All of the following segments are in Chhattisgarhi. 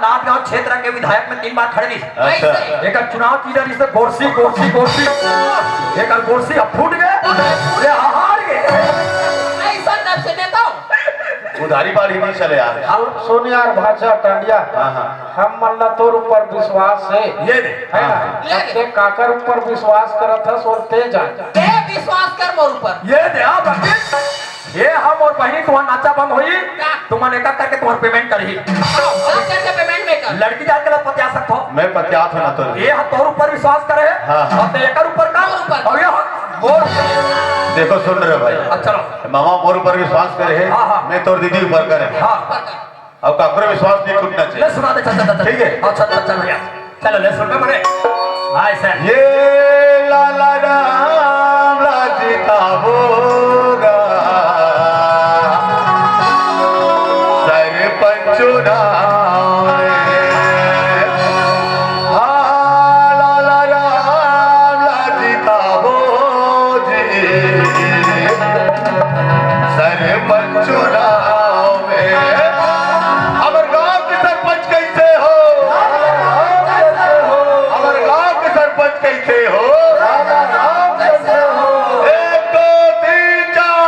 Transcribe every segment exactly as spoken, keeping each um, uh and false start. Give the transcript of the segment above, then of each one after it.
राजनांदगांव क्षेत्र के विधायक में तीन बार खड़े रहिस। अच्छा। एकर चुनाव चिन्ह रहिस गोरसी, गोरसी, गोरसी। एकर गोरसी अब फूट गे, ये हार गे। अइसन नब से देता हूँ। उधारी बाढ़ी नहीं चले यार। अब सुन यार भाषा टांडिया, हाँ, हाँ। हम मन ला तोर ऊपर विश्वास हे, ये दे। है ना? हाँ। ले दे। ते काकर ऊपर विश्वास करत हस और ते जान। ते विश्वास कर मोर ऊपर। ये दे, हाँ, बकरी। ये हम और बहिनी तुम्हार नाचा बंद होई, का? तुमन एक एक करके तुम्हार payment करही। हाँ, सब करके payment में कर। लड़की जात के लत पतिया सकत हो। मैं पतियात हूँ ना तो। ये हम तोर ऊपर विश्वास करे है, हाँ, हाँ। और ते एकर ऊपर का? मोर ऊपर। और ये हम मोर। देखो सुन रहे भाई। अच्छा, चलो। मामा मोर ऊपर विश्वास करे है, हाँ, हाँ। मैं तोर दीदी ऊपर करे। हाँ। अब काकरो विश्वास नहीं टूटना चाहिए। ले सुना दे, चल, चल, चल, चल। ठीक है। हाँ, चल, चल, चल भैया। चलो, ले सुन बे बड़े। Hi sir. ये लाला राम लाजी का होगा सरपंच चुनाव में। हाँ, लाला राम लाजी का हो जी। सरपंच चुनाव में हमर गांव के सरपंच कैसे हो? हमर गांव के सरपंच कैसे हो? एक, दो, तीन, चार।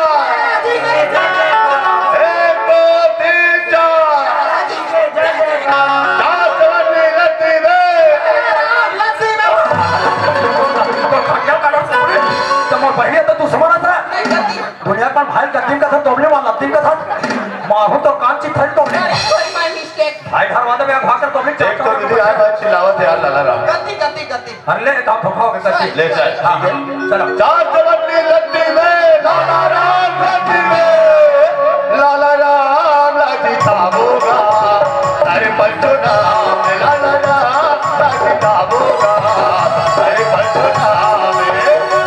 एक, दो, तीन, चार। चार चवन्नी लत्ती में। तो खटिया काटो, तो मोर बहिनी तो दुश्मन था। दुनिया पर भाई गद्दी का था, तोबले वाला लत्ती का था। मारू तो कान चित था, तोबले। अरे, sorry, my mistake। भाई घर वाले में भाग कर तोबले एक तो दीदी आए बात चिल्लावत है यार, लाला राम। गलती, गलती, गलती। अरे ले, काम धोखा हो गया, गलती। ले चल, हाँ, ठीक है। चलो। चार चवन्नी लत्ती में, लाला राम लत्ती में, लाला राम लत्ती था होगा। अरे पंचो नाम, लाला राम लत्ती था होगा। अरे पंचो नाम,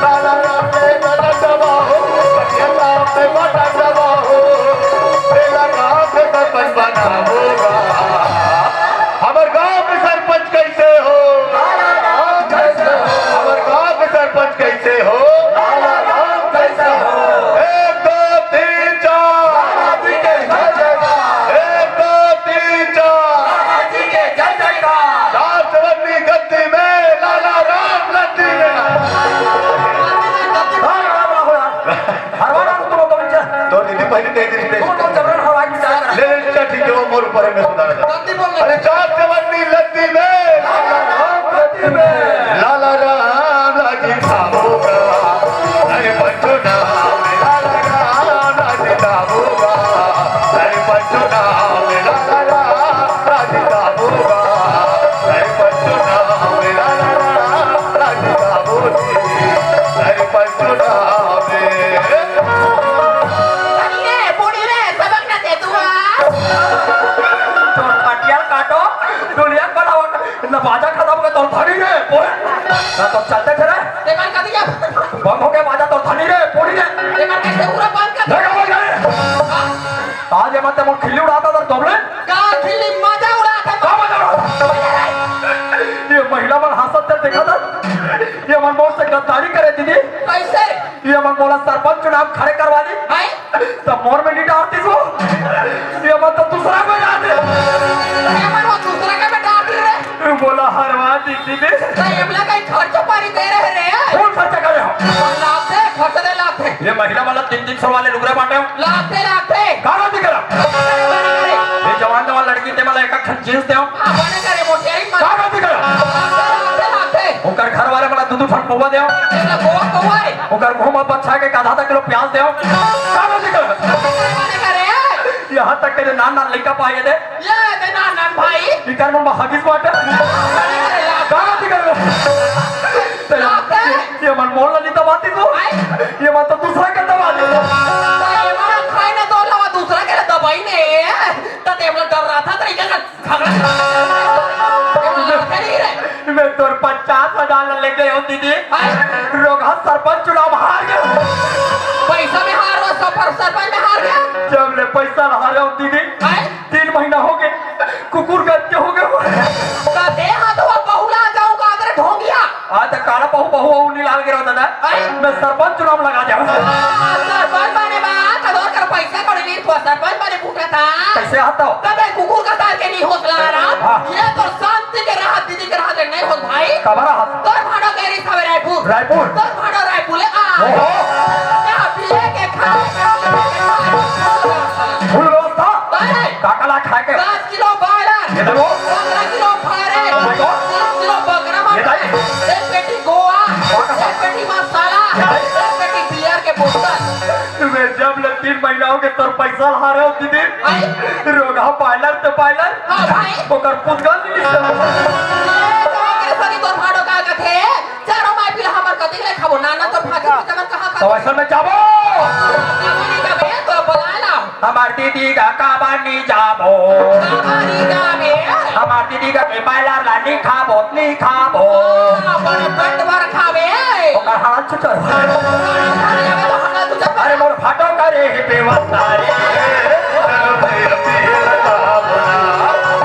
लाला राम, लाला राम, हमर गांव के सरपंच कैसे हो? हमर गांव के सरपंच कैसे हो? एक, दो, तीन, चार। एक, दो, तीन, चार। चार चवन्नी गद्दी में, लाला राम लद्दी में। हरवा ना तुम तो बच्चा। तो दीदी पहले कह दी रितेश। तुम तो जबरन हवा की चाल। ले, ले, चल, ठीक है, वो मोर ऊपर है, मैं सुधार देता हूँ। गलती बोल रहे। अरे चार चवन्नी लद्दी में, लाला राम लागी खाबोगा। अरे पंचो नाम लाला राम लागी खाबोगा। अरे पंचो नाम लाला राम लागी खाबोगा। अरे पंचो नाम लाला राम लागी खाबोगा। अरे पंचो नाम अरे बूढ़ी रे, सबक न दे तू, हाँ? तोर खटिया काटो, दुनिया बनाओ, न बाजा खत्म कर, तोर धनी रे, बोल। ना तो चलते थे रे। ते मन कभी क्या? बंद हो गया बाजा, तोर धनी रे, बूढ़ी रे। ते मन कैसे पूरा बंद कर? देखो, बोल, बोल। आज ये मत मोर खिल्ली उड़ाता था, दोबले। का खिल्ली मजा उड़ाता? का मजा उड़ाता? ये महिला मन हंसत ते देखा था। ये मन बहुत से गद्दारी करे दीदी। कैसे? ये मन मोला सरपंच चुनाव खड़े करवा दी। हैं? त मोर में नहीं डारतिस वो। ये मन तो दूसरा में डार दे। ये मन वो दूसरा के में डार दी रे। बोला हरवा दी दीदी। त एमला कहीं खर्च पानी दे रहे रे। कौन खर्च करे हो? लाते, खर्च दे लाते। ये महिला वाला तीन तीन सौ वाले लुगरा बांटे हो। लाते, लाते। कहाँ लाते करा? ये जवान जवान लड़की ते मला एक एक जींस दे हो। हाँ, बने करे, मोटियारी मत। कहाँ लाते करा? लाते, लाते। ओकर घर वाले मला दू दू फट पौवा दे हो। तेरा गोवा, गोवा रे। ओकर मुंह में बच्चा के आधा आधा किलो प्याज दे हो। का गलती कर? अरे करे। यहाँ तक के जो नान नान लइका पाए दे। ये दे नान नान भाई। इकर मुंह में हगिस बाटे। अरे करे यार। का गलती कर? तेरा बाप रे। ये मन मोल नहीं दबाती तू। भाई। ये मन तो दूसरा के दबा दे। भाई, हमारा खाए ना तो अलावा दूसरा के दबाई नहीं। तो देवला डर रहा था, तो इधर झगड़ा कर। मैं तोर पचास हजार ला लेके आऊं दीदी। हाय। रोगहा सरपंच चुनाव में हार गया। पैसा में हार हो, सफर सरपंच में हार गया। जब ले पैसा ला हारे हूं दीदी। हाय। तीन महीना हो गए, कुकुर गज के हो गए। तो दे हाथ वो बहुला जाऊंगा अगर ढोंगिया। आज तक काला बहू, बहू, बहू नहीं लाल गिरो दादा। अरे। मैं सरपंच चुनाव लगा जाऊंगा। सरपंच बने बा, कदोर कर पैसा कौड़ी नहीं, तो सरपंच बने फूटा था। तो से हतो। तबे कुकुर का तार के नहीं होत ला रहा। हाँ। ये तो शांति के राहत, दीदी के राहत नहीं होत भाई। कब राहत? तोर भाड़ो गैरी सावे रायपुर। रायपुर। तोर भाड़ो रायपुर ले आ। ओहो। का पिए के खाए के। फुल व्यवस्था। अरे। काका ला खाए के। दस किलो बायलर। ये देखो। पंद्रह किलो फायरे। Oh my God। दस किलो बकरा ये मांस। दाई। एक पेटी गोवा। गोवा का। एक पेटी मसाला। ये दाई। एक पेटी बियर के बोतल। मैं जब ले तीन महीना हो गए तोर पैसा ला रहे हो दीदी। आई। रोगहा पार्लर ते पार्लर। हाँ भाई। ओकर पुतगल नहीं निकल। ये तो के सरी तोर भाड़ो का कथे। चारों माई पिला हमर कति ले खाबो। नाना तोर भाजी के जमन कहाँ खाबो? तो ऐसा में जाबो। कहाँ नहीं जाबे? तो बुला ला। हमार दीदी का काबर नहीं जाबो। कहाँ नहीं जाबे? हमार दीदी का के पार्लर ला नहीं खाबो, नहीं खाबो। हाँ, बड़े पेट भर खाबे। ओकर हाथ चुचर। अरे मोर भाटो करे हे बेवस्ता रे।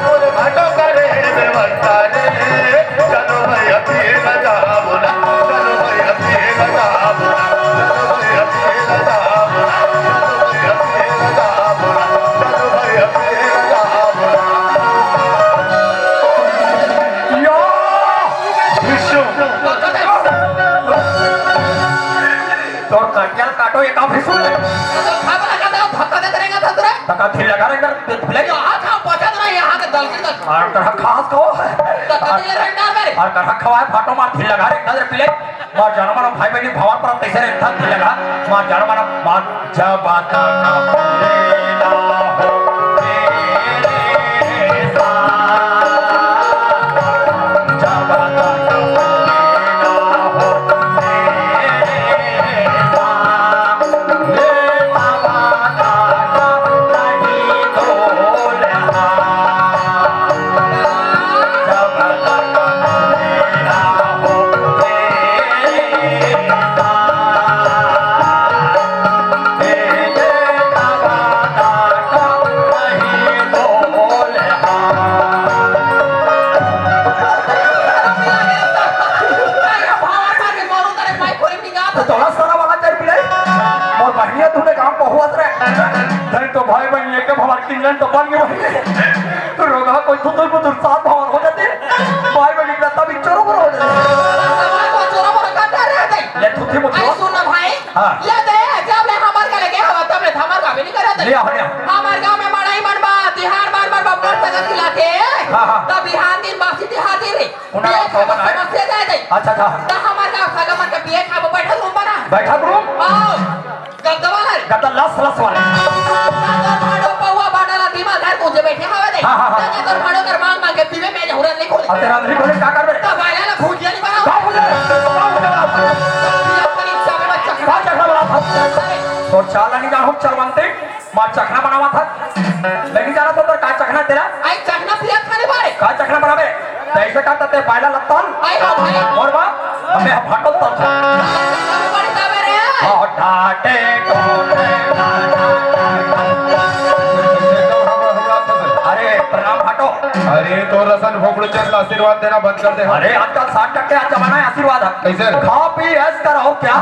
मोर भाटो करे हे बेवस्ता रे। या, विष्णु। तोर कटिया काटो, ये का फिसू है? तो खा बना का तो धक्का देते रहेगा था तुरे। तका थिल लगा रे, कर, ले। ये हाथ हम पहुंचा दे रहा है, यहाँ के दल की दल। और कहा खास को। तो कटिया रंडा मेरे। और कहा खवाए फाटो मार थिल लगा रे, नजर पिले। मार जानो मानो भाई बहनी भावर पर तैसे रे, था थिल लगा। मार जानो मानो, मार जब तक मेरा हो तेरे साथ। तो तोला सारा वाला चाय पिलाई। मोर बहिनिया तूने काम बहुआत रे। धन तो भाई बहन ये के भवार किंजन तो बन गए बहिनी। तो रोगा कोई थुतुर पुतुर साथ भवार हो जाते। भाई बहन इतना तब चोरो बरो हो जाते। ले थुथी मुथी। आई सुन ना भाई। हाँ। ले दे, जब ले हमार का लेके हवा, तब ले हमार का भी नहीं करत। ले आ, ले आ। हमार गांव में मड़ई मन बा, तिहार मन बा, बब्बर सगत खिलाते। हाँ, हाँ। तब बिहान दिन बासी तिहार दिन रे। उन्हारा पिए खाबो समस्या जाए दे। अच्छा, अच्छा। त हमार गांव सगा मन के पिए खाबो बैठक रूम बना। बैठक रूम? आओ। गद्दा वाला रे। गद्दा लस लस वाला। गद्दा भाड़ो पौवा बांडा ला दिमाग घर मुझे बैठे हवे दे। हाँ, हाँ, हाँ। त अगर भाड़ो कर मांग मांग के पीवे में जहुरा नहीं खोले। अब तेरा नहीं खोले, का करबे? त भाई ला भुजिया नहीं बनाओ। का भुजिया? का भुजिया? ये परीक्षा में बच्चा का चखना बना था। अरे। तो चाला नहीं जानो, चलवंती। माँ चखना बनावा था। मैं नहीं जाना था तो का चखना तेरा? आई चखना पिया खाने बारे। का चखना बनावे? तैसे का तते पायला लत्तल। आई हो भाई। और बा, हमें हम भाटो तल था। बड़ी तबे रे। और डाटे को। अरे, प्रणाम भाटो। अरे, तो रसन भोपड़ू चंद आशीर्वाद देना बंद कर दे। अरे, आजकल साठ टक्के आज जमाना है आशीर्वाद है। कैसे? खा पी ऐश कराओ क्या?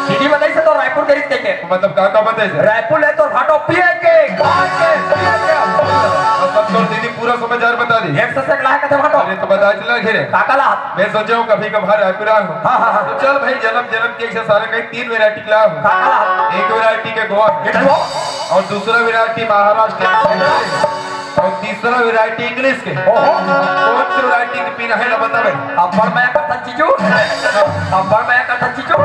दीदी बताई से तो रायपुर के रिश्ते के। मतलब का, का बताई से? रायपुर ले तो भाटो पिए के, खा के, पिए के। मतलब तो दीदी पूरा समाचार बता दी। एक से एक लाख का भाटो। अरे तो बता दिला घेरे। काका ला। मैं सोचे हूँ कभी कभार रायपुर आया हूँ। हाँ, हाँ, हाँ। तो चल भाई, जन्म जन्म के ऐसे सारे कहीं तीन वैरायटी ला हूँ। काका ला। एक वैरायटी के गोवा ये वो। और दूसरा वैरायटी महाराष्ट्र के। और तीसरा वैरायटी इंग्लिश के। ओहो। कौन से वैरायटी के पीना है ना बता भाई। अब्बड़ मैं कथा चीजू। अब्बड़ मैं कथा चीजू।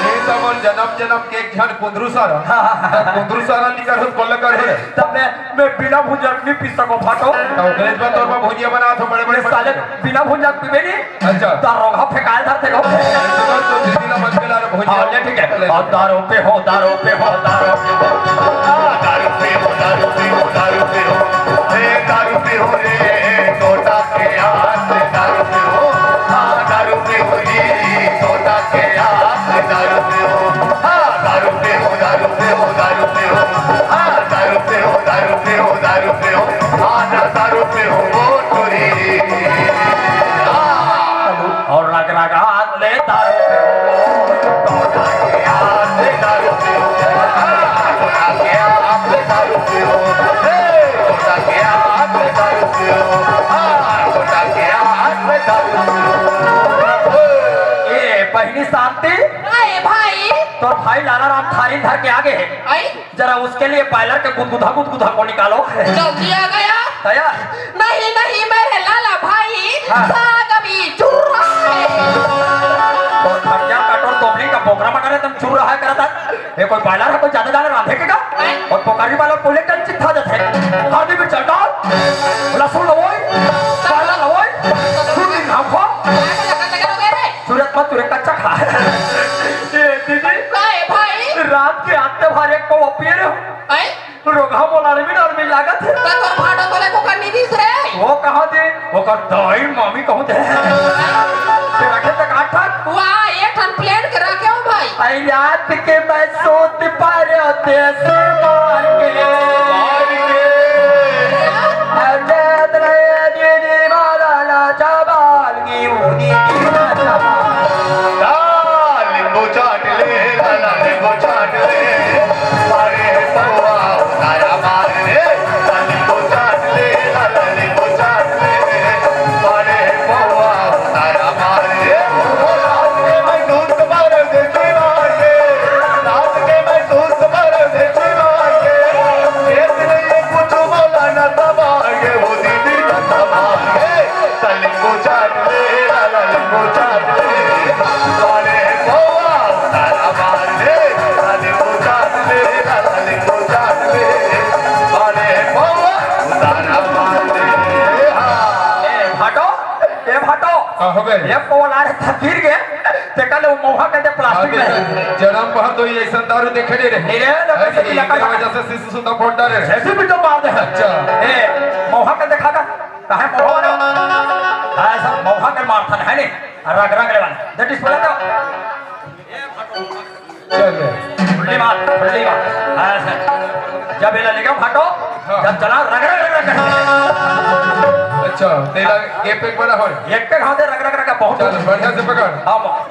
ये तो बोल जन्म जन्म के एक झन कुंदरू सारा। हाँ, हाँ, हाँ। कुंदरू सारा निकर हो, कोल्ला कर हो। तब मैं, मैं बिना भुंजा नहीं पी सको भाटो। तो अंग्रेज में तौर पर भुजिया बना तो बड़े बड़े ये साले बिना भुंजा पीबे नहीं। अच्छा। दारोगा फेंकाए धरते लोग। तो दीदी ना मत मिला रे भुजिया। हाँ, ले ठीक है। ले। और दारू पे हो, दारू पे हो, दारू पे हो। हाँ, दारू पे हो, दारू पे हो, दारू पे हो। हे दारू पे हो रे, तोता के आस दारू पे हो। हाँ, दारू पे हो जी, तोता के आस दारू पे हो। हाँ, दारू पे हो, दारू पे हो, दारू पे हो। हाँ, दारू पे हो, दारू पे हो, दारू पे हो। हाँ, ना दारू पे हो, वो टोरी। हाँ। और रग रग हाथ ले दारू पे हो। तोता के आस दारू पे हो। हाँ, तोता के आस दारू पे हो। हे शांति, अरे भाई। तोर भाई लाला राम थारी धर के आगे हे। आई? जरा उसके लिए बॉयलर के गुदगुदा गुदगुदा को निकालो। जल्दी आ गया। आया? नहीं, नहीं, मेरे लाला भाई, हाँ। साग अभी चुर्रा है। तो खटिया कटोर तोपली का बोकरा मटन एकदम चुर्रा है करता। ये कोई बॉयलर है, कोई ज्यादा ज्यादा रांधे के का? नहीं। और पोकारी वाला पहले टन चिट्ठा देते। हल्दी भी चलता, लहसुन लवोई, पाला लवोई, दू दिन हम खो। काय का लगा लगा रे? सूरत मत, सूरत कच्चा खा। ए, दीदी। काय भाई? रात के आते भार एक पौवा पिए रहे हो। हैं? रोगहा मोला अरमिन अरमिन लागत हे। त तोर भाटो तोले को करनी दिस रे? वो कहाँ दे? ओकर दाई मामी कहूँ दे। ते रखे तक आठ ठन? वाह, एक ठन प्लेट के रखे हो भाई। आई रात के मैं सोत परदेसी मार के। मार के। अजय दया दीदी मारा ना चाबाल की उदी की ना चाबाल। दा नींबू चाट ले, लाला नींबू चाट ले। मारे पौवा उतारा मार ले। दा नींबू चाट ले, लाला नींबू चाट ले। मारे पौवा उतारा मार ले। ओ रात के मैं दोस्त मार दे चुरा के। रात के मैं दोस्त मार दे चुरा के। खेत नहीं कुछ बोला ना तबाह के, वो दीदी ना तबाह के। दा नींबू चाट ले, लाला नींबू चाट ले। मारे पौवा उतारा मार ले। दा नींबू चाट ले, लाला नींबू चाट ले। मारे पौवा उतारा मार ले। हाँ। ए भाटो, ए भाटो। का हो गे? ए पौवा ला रे, थकीर गे। ते कल वो मौहा के दे प्लास्टिक में। जन्म भर तो ये ऐसा दारू देखे नहीं रहे। नहीं रे, लोग ऐसे अरे, पिया का इनके वजह से शिशु सुधा फोड़ डाले। ऐसे भी तो मार दे। अच्छा। ए, मौहा के देखा था। काहे मौहा वाला? हाँ, सब मौहा के मारथन है ने, रग रग ले वाला। That is बोला तो। चल। फुल्ली मार, फुल्ली मार। हाँ, सर। जब ये लेगा फाटो, हाँ। जब चला रग रग रग रग। अच्छा, तेरा ये पैक बना हो। एक पैक हाँ दे रग रग रग बहुत। चल, बढ़िया से पकड़। हाँ, बा-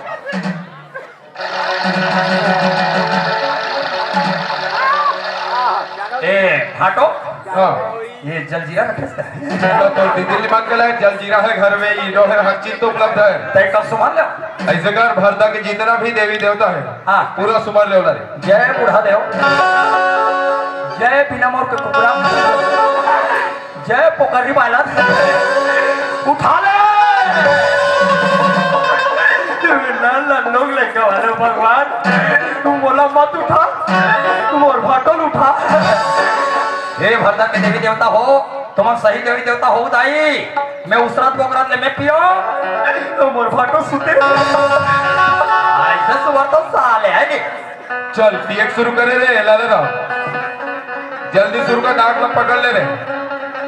ए, भाटो। हाँ। ये जलजीरा रखे से। तो, तो दीदी ने बात कला है, जलजीरा है घर में, ईनो है, हर चीज तो उपलब्ध है। तय कब सुमान ले? ऐसे कर, भरदा के जितना भी देवी देवता है, हाँ। पूरा सुमान ले उधर। जय बूढ़ा देव, जय बिना मोर के कुकुरा। जय पोकरी बाला। उठा ले। ना, ना, लोग लेके वाले भगवान, तू मोला मत उठा, तू मोर भाटो ल उठा। हे भरदा के देवी देवता हो, तुमन सही देवी देवता हो दाई। मैं उसरात बोकरात ले मैं पियो, तो मोर भाटो सुते। ऐसे सुअर तो साले है नहीं। चल, पिए के शुरू करे रे, लाला राम। जल्दी शुरू कर, नाक ला पकड़ ले रे।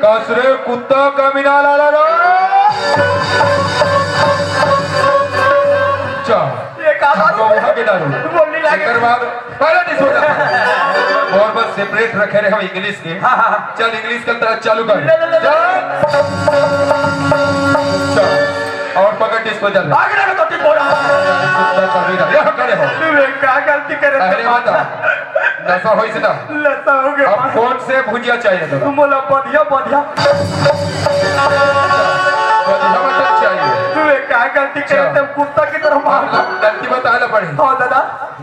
कस रे, कुत्ता कमीना, लाला राम। चल। ये का बात? तो वहाँ के दारू। बोलने लगे। एकर बाद पहले नहीं सोचा। और बस separate रखे रहे हम English के। हाँ, हाँ, हाँ। चल, English के तरह चालू कर। ले, ले, ले, ले। चल। चल। और पकड़ disposal। आगे लगे तो टिपोरा। कुत्ता कमीना, यहाँ खड़े हो। तू एक का गलती करे अरे तो बता, नशा होइस ना? नशा हो गया। अब कौन से भुजिया चाहिए तेला? मोला बढ़िया, बढ़िया। बढ़िया मतलब चाहिए। तू एक का गलती करे अच्छा। तो कुत्ता की तरह मार। मतलब गलती बताना पड़े। हाँ दादा।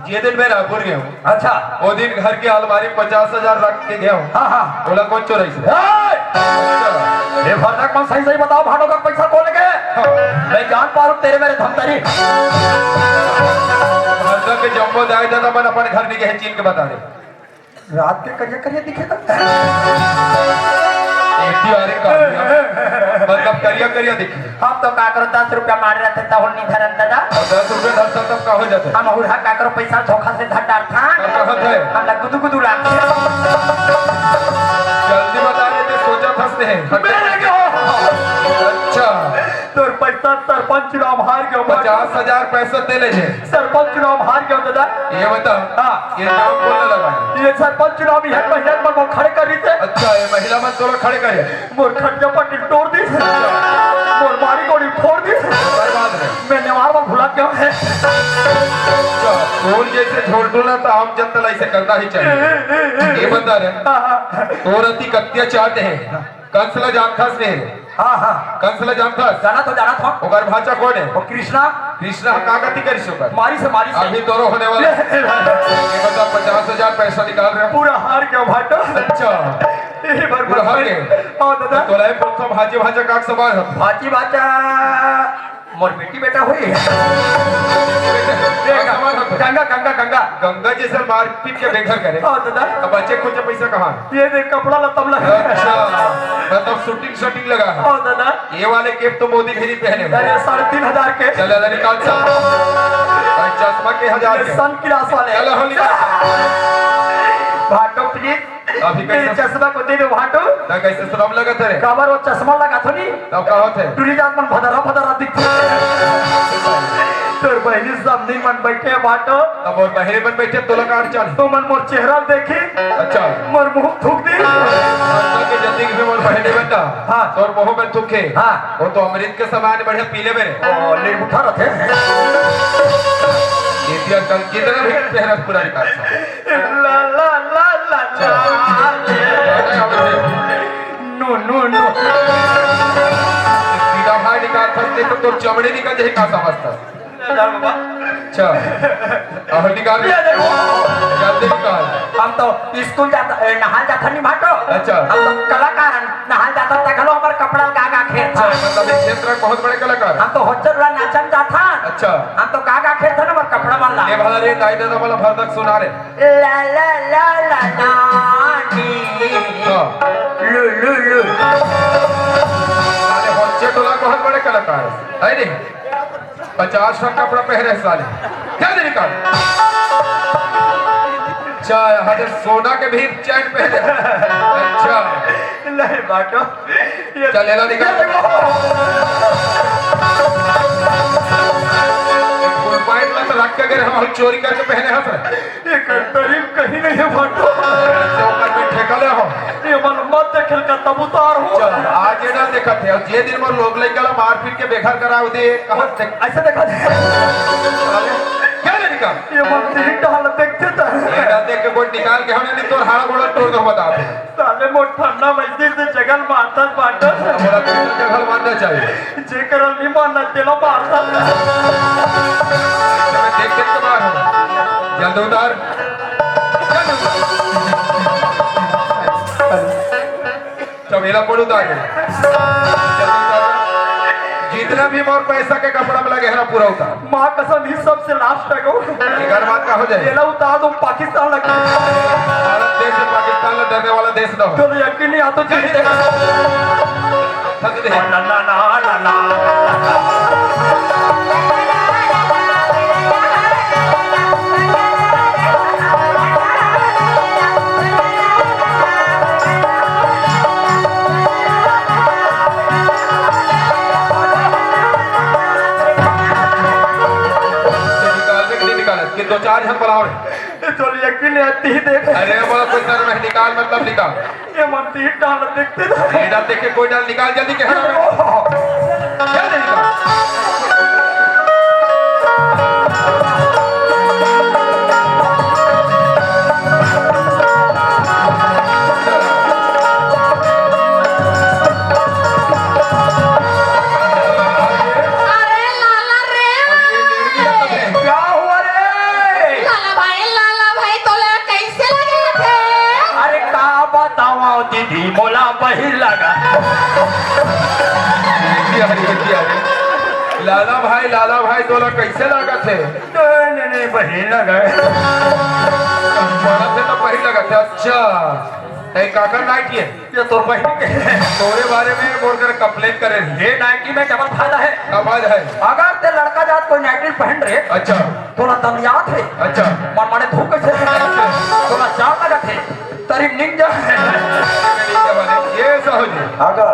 ये दिन मैं रायपुर गया हूँ। अच्छा। वो दिन घर की अलमारी पचास हजार रख के गया हूँ। हाँ, हाँ। बोला, कौन चोराइस? ए! ये भरदा के मन सही सही बताओ, भाटो का पैसा कौन लेके? हाँ। मैं जान पा रहा हूँ तेरे मेरे धमतरी। भरदा के जम्बो जाए दादा, मन अपन घर नहीं गए, चीन के बता दे। रात के करिया करिया दिखे था। एटी आरे का, मतलब करिया करिया दिखे। हम तो का करो, दस रुपया मारे रहते तब नहीं धरन दादा। और दस रुपया धरता तब का हो जाता? हम हुरहा का करो, पैसा धोखा से धर डालता। का कहत है? हम लोग गुदु गुदु लागते। जल्दी बता रहे थे, सोचा फंसते हैं। मेरे को। अच्छा। तोर पैसा सरपंच चुनाव हार गयो। पचास हजार पैसा दे ले जे। सरपंच चुनाव हार गयो दादा। ये बता। हाँ। ये नाम कौन लगा है? ये सरपंच चुनाव ही है, महिला मन को खड़े कर रही थे। अच्छा, ये महिला मन तोला खड़े करे। मोर खटिया पट्टी तोड़ दी। मोर मारी गोड़ी फोड़ दी। बर्बाद है। मैं नेवार में भुला गया है। अच्छा, तोर जैसे झोलटोला तो आम जनता ला ऐसे करना ही चाहिए। ये बता रहे। हाँ, हाँ। तोर अति कत्या चाहते हैं। कंस ला जान खास नहीं है। हाँ, हाँ। कंस ला जानथस? जानत हों, जानत हों। ओकर भांचा कोन हे? वो कृष्णा। कृष्णा ह का गति करिस ओकर? मारिस हे, मारिस हे। अभी तोरो होने वाला हे। ये बता, पचास हजार पैसा निकाल रहे हैं। पूरा हार गया भांटो। अच्छा। ये बार पूरा हार गए? हाँ, दादा। तोला ये बोलथों, भांची भांचा काक समान हो। भांची भांचा मोर बेटी बेटा होही। बेटा, काक समान हो। गंगा, गंगा, गंगा। गंगा जैसे मारपीट के बेघर करे। हाँ, दादा। अब बचे कुछ पैसा कहाँ? ये देख, कपड़ा लत्ता में लगा। अच्छा, मतलब shooting shooting लगा है। हाँ, दादा। ये वाले cap तो मोदी भी नहीं पहने हुए। अरे, साढ़े तीन हजार के। चल, चल, निकाल, चल। भाई, चश्मा के हजार ये के। Sun Glass वाले। चल, हो, निकाल। भांटो, please, अभी मेरे कैसे चश्मा को दे दो, भांटो। ना, कैसे शर्म लगत हे रे? काबर वो चश्मा लगाथों नी? तब का होथे? टूरी जात मन भदरा भदरा दिखथे। तोर बहिनी समधी मन बइठे हे, भांटो। तब मोर बहिनी मन बइठे, तोला का अड़चन? तुमन मोर चेहरा ल देखी। अच्छा। मोर मुंह थूक दी। अच्छा, के जल्दी से मोर बहिनी बेटा। हाँ। तोर मुंह में थूके। हाँ। वो तो अमृत के समान बढ़िया पीले मेरे। ओ, ले उठा रखे। ये दिया कल कितना भी चेहरा पूरा निकाल सकता। ला, ला, ला, ला, ला। नो, नो, नो। सीधा भाई निकाल सकते तो तोर चमड़ी निकल जाए, का समझता? अच्छा। अहो निकाल। जल्दी निकाल। हम तो स्कूल जात, ए, नहाय जात हन नी भांटो। अच्छा। हम तो कलाकार हन, नहाय जात हन, त घलो हमर कपड़ा ला गा गा खेलथन। अच्छा, मतलब इस क्षेत्र में बहुत बड़े कलाकार। हम तो होचर ला नाचन जात हन। अच्छा। हम तो गा गा खेलथन हमर कपड़ा मन ला। ये भला रे, दाई ददा वाला भरदक सुना रे। ला, ला, ला, ला, नानी। हाँ। लू, लू, लू। अरे, होचर टोला बहुत बड़े कलाकार है, है नी? पचास ठन कपड़ा पहने हे साले। क्या दे निकाल? अच्छा, हर सोना के भी चैन पहने। अच्छा। नहीं बाटो। ये चल, एला निकाल। ये देखो। Full pant में तो रख के अगर हम चोरी करके पहने हैं सर। ये कहीं नहीं है बाटो। ऐसे ऊपर में ठेका ले हो। ये मन मत देखे का तब उतार हो। चल, आज ये ना देखत है। जे दिन मोर लोग लइका ला मारपीट के बेघर कराओ दे, कहाँ से? ऐसे देखा जाए। क्या ले निकाल? ये मन तीन डाल देखते थे। ये ना देख के कोई निकाल के हमने नहीं तोर हाड़ा गोड़ा तोड़ दो बता दे। साले मोर ठंडा वैसे से जगल मारता बाटो। हमारा तो जगल मारना चाहिए। जेकर नहीं मानना तेला मारता। मैं देख देख के मार। जल्दी उतार। चमेला पड़ उतार। जितना भी मोर पैसा के कपड़ा में लगे है ना, पूरा उतार। माँ कसम, ही सबसे last है गो। एकर बाद का हो जाए? ये ला उतार दो, पाकिस्तान लग गया। भारत देश से पाकिस्तान ला डरने वाला देश ना हो। चलो, यकीन नहीं आता, चल, चल। थक दे। ना, ना, ना, ना, ना। निकाल दे कि नहीं निकाल? कि दो चार झन बुलाओ रे। तो यकीन है, ती देख। अरे, वो कोई सर नहीं, निकाल, मतलब निकाल। ये मन ती डाल देखते ना। ये डाल देख के कोई डाल निकाल जल्दी, कह रहा हूँ। जल्दी निकाल। अरे लाला रे। क्या हुआ रे? लाला भाई, लाला भाई, तोला कैसे लगे थे? अरे का बतावा दीदी, मोला बहिर लगा। क्या रे, क्या रे? लाला भाई, लाला भाई, तोला कैसे लगा थे? नहीं, नहीं, नहीं, बहिर लगा। बड़ा थे तो बहिर लगा थे, अच्छा। तै काकर नाइटी है? ये तोर बहिनी के। तोरे बारे में मोर कर complain करे रही। ये नाइटी में double फायदा है। का फायदा है? अगर ते लड़का जात कोई नाइटी पहन रहे, अच्छा। तोला दलियात है। अच्छा। मन माने धूप से। तोला जाड़ लगत है। तरी निंजा। ये साहू जी। आगा।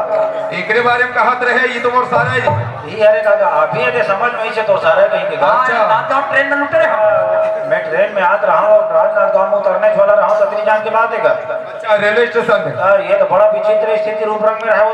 एकरे बारे में कहत रहे, ये तो मोर सारा है जी। ये अरे काका, आप ही अरे समझ में से तो सारा कहीं के। हाँ, अच्छा। राजनांदगांव ट्रेन में लुटे रहे हम। मैं ट्रेन में आत रहा हूँ, राजनांदगांव में उतरने वाला रहा हूँ, तो इतनी जान के बात है कर। अच्छा, रेलवे स्टेशन में। हाँ, ये तो बड़ा विचित्र स्थिति रूप रंग में रहा वो।